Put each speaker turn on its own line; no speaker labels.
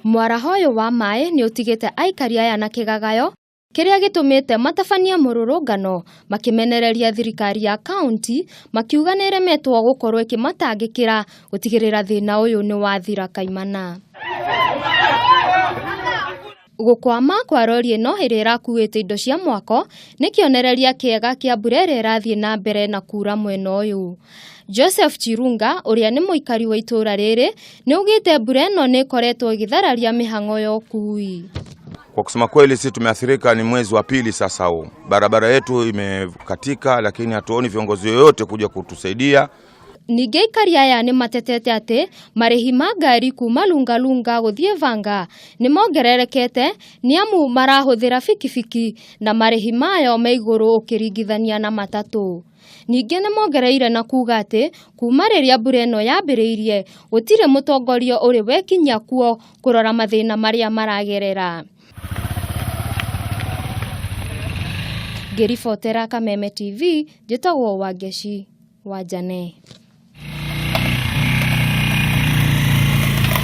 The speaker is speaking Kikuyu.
Mwaraho ũyũ wa maĩ nĩ ũtigĩte aikari aya na kĩgagayo kĩrĩa gĩtũmĩte matabanie mũrũrũngano makĩmenereria thirikari ya kaunti makiuga nĩ ĩremetwo gũkorwo ĩkĩmatangĩkĩra gũtigĩrĩra thĩna ũyũ nĩ wathira kaimana. Gũkwama kwa rori ĩno ĩrĩa ĩrakuĩte indo cia mwako nĩ kĩonereria kĩega kĩa mbura ĩrĩa ĩrathiĩ na mbere na kura mwena ũyũ. Joseph Chirunga ũrĩa nĩ mũikari wa itũũra rĩrĩ nĩ augĩte mbura ĩno nĩ ĩkoretwo ĩgĩthararia mĩhang'o ya ũkui.
Kwa kusema kweli, sisi tumeathirika, ni mwezi wa pili sasa huu, barabara yetu imekatika, lakini hatuoni viongozi yoyote kuja kutusaidia.
Ningĩ aikari aya nĩ matetete atĩ marĩhi ma ngari kuma Lungalunga gũthiĩ Vanga nĩ mongererekete nĩ amu marahũthĩra bikibiki na marĩhi mayo me igũrũ ũkĩringithania na matatũ. Ningĩ nĩ mongereire na kuga atĩ kuma rĩrĩa mbura ĩno yambĩrĩirie gũtirĩ mũtongoria ũrĩ wekinyia kuo kũrora mathĩna marĩa maragerera. Ngĩribotera Kameme TV, njĩtagwo Wangeci Wanjane.